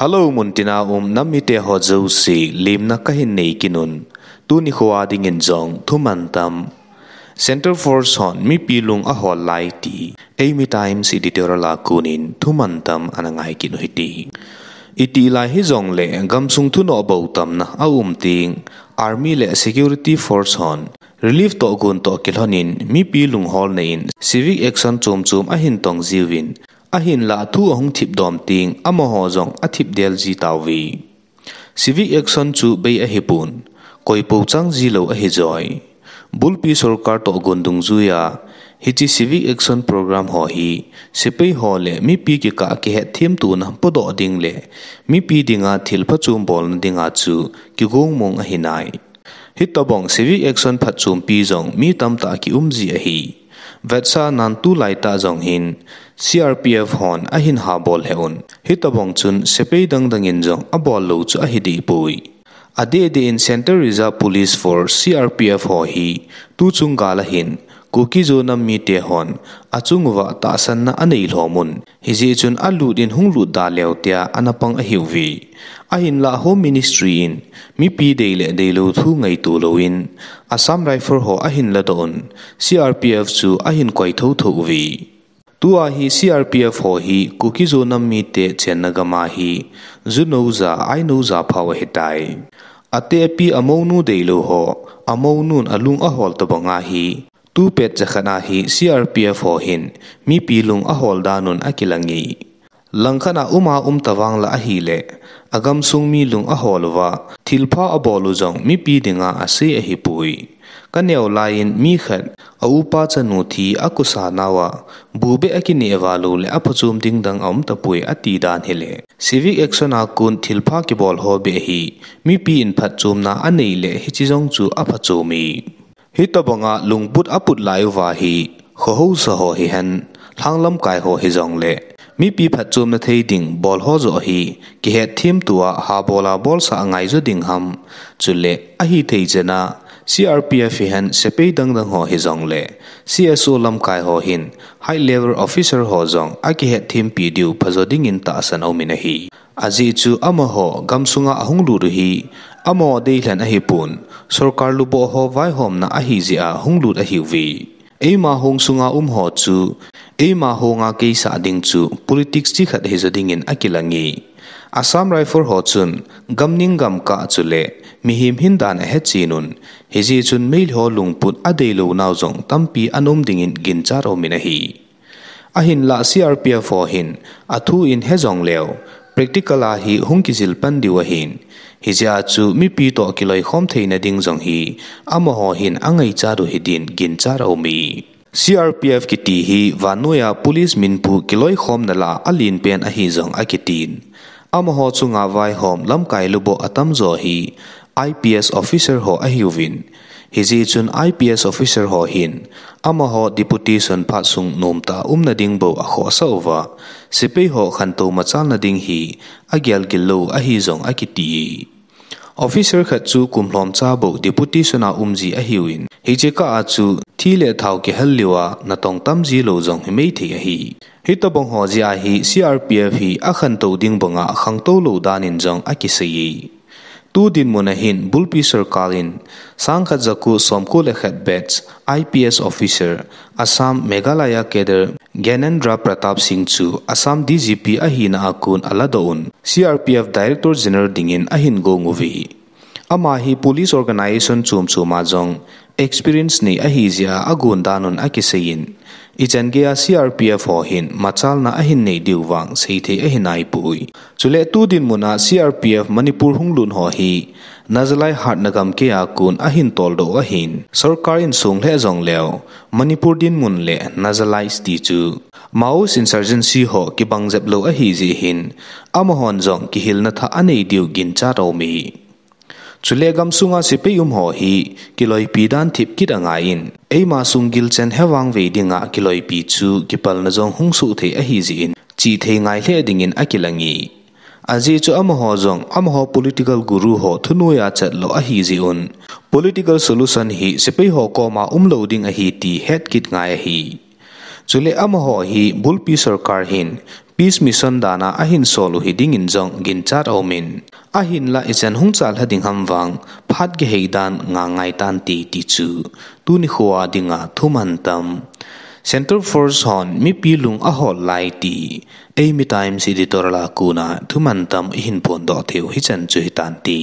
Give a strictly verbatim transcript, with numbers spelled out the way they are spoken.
Hello, muntina um nam mite ho jouse, lemna kahin nei kit un. Tuni khoa dingin jong thuman tam Centre Force hon mipi lung ahol lai ti Eimi Times editorial a konin thuman tam ana ngai kit u hite. Iti lai hijongle gamsung thunoh bou tamna aum teng, Army le Security Force hon relief tohgon toh kilhonin mipi lungholna in civic action chom chom ahin tong jiuvin, ahinlah thu ahung thip dom teng amaho jong athip del ji tauve. Civic action chu bei ahipon, koipou chang jilou ahijoi. Bulpi sorkar tohgon dungjuia hiche civic action program ho hi sepai ho le mipi kikah kihetthem tona podoh ding le mipi dinga thil phachom bolna dinga chu kigong mong ahinai. Hitobang civic action phatchompi jong mi tamtah kium ji ahi. Vetsahnan tulaitah jong hin C R P F hon ahin habol lheh un, hitobang chun sepai dangdang in jong abol lou chu ahi dehpoi. Adeh deh in Central Reserve Police Force, C R P F ho hi tuchung gal a hin Kuki-Zo nam mite hon achung uva tahsanna anei lhom un, hijeh chun alut in hung lut da leu tia ana pang ahiuve. Ahinlah Home Ministry in mipi dei le deilou thu ngaito louvin Assam Rifle ho ahin ladoh un, C R P F chu ahin koi thotho uve. Tua hi C R P F ho hi Kuki-Zo nam mite chenna gam a hi ju nou ja, ai nou ja phao ahitai. Atepi amounu deilou ho, amounun alung ahol tobang ahi. Tupet jakhat a hi C R P F ho hin mipi lung ahol dan un akilange. Langkhat a um a um tavang la ahile, agamsung mi lung ahol uva, thilpha abol u jong mipi dinga ase ahipoi. Kaneo laiyin mi khat aupa chanu thi akusa nauva, bu beh akineh uva lou le aphachom ding dang aum tapoi ati dan hile, civic action a kon thilpha kibol ho beh hi mipi in phatchomna anei le hiche jong chu aphachom e. Hitobanga lungput aput lai uva hi, khohousa ho hihen, lhang lamkai ho hijongle, mipi phatchomna thei ding bol ho joh hi kihetthem tua habola bolsah angai jo ding ham? Chule ahithei chana C R P F hihen sepai dangdang ho hijongle, C S O lamkai ho hin high level officer ho jong akihetthempi diu phajo dingin tahsan aumin ahi. Ajeh chu amaho gamsunga ahung lut u hi, amaho deilhen ahipon, sorkar luboh ho vaihomna ahijeh a hung lut ahiuve. Eima hong sunga um ho chu, eima honga keisah ding chu politics chikhat hijo dingin akilange. Assam Rifle ho chun gamning gamkah chule mihem hindan ahechen un, hijeh chun Meitei ho lungput adeilou nau jong tampi ana um dingin ginchat aumin ahi. Ahinlah C R P F ho hin athu in hejongleu, practical a hi hung kijil pan diu ahin, hijeh a chu mipi toh kiloikhom theina ding jong hi amaho hin angaichat u hidin ginchat aume. C R P F kiti hi vannoiya police minpu kiloikhomna lah a alenpen ahi jong akitin. Amaho chunga vaihom lamkai luboh atamjo hi I P S officer ho ahiuvin, hijeh chun I P S officer ho hin amaho deputation phat sung nomtah umna ding bou akhohsah uva, sepai ho khantou machalna ding hi agelgil lou ahi jong akiti. Officer khat chu kum lhomcha bou deputation a umji ahiuvin, hiche kah a chu thi le thao kihal liuva natong tamji lou jong himai thei ahi. Hitobang ho jeh a hi C R P F hi akhantou ding banga khangtou lou danin jong akiseiye. Tu dinmun a hin bulpi sorkar in sangkhat jako somko le khat batch I P S officer, Assam Meghalaya cadre Gyanendra Pratap Singh chu Assam D G P ahina a kon aladoh un, C R P F Director General dingin ahin gong uve. Ama hi police organization chom chom a jong experience nei ahijeh a agon dan un akiseiyin, ichan geiya C R P F ho hin machalna ahin nei diu vang seithei ahinaipoi. Chule tu dinmun a C R P F Manipur hung lut ho hi Naxalite hatna gamkai a kon ahin toldoh u ahin, sorkar in song lheh jongleu, Manipur dinmun le Naxalites ti chu Maoist insurgency ho kibang jep lou ahijeh hin, amahon jong kihilna thah anei diu ginchat aume. Chule gamsunga sepai um ho hi kiloipi dan thip kit angaiyin, eima sunggil chan hevang vei dinga kiloipi chu kipalna jong hung soh thei ahijeh in, chihthei ngai lheh dingin akilange. Ajeh chu amaho jong amaho political guru ho thunoiya chatlou ahijeh un, political solution hi sepai ho koma umlou ding ahi ti het kit ngai ahi. Chule amaho hi bulpi sorkar hin Peace Mission dan a ahin sol u hi dingin jong ginchat aumin, ahinlah ichan hung chalha ding ham vang, phat kihei dan ngangai tante ti chu tuni khoa dinga thuman tam Central Force hon mipi lung ahol lai ti Eimi Times editorial a kona thuman tam ihin phondoh theiu hichan chu hitante.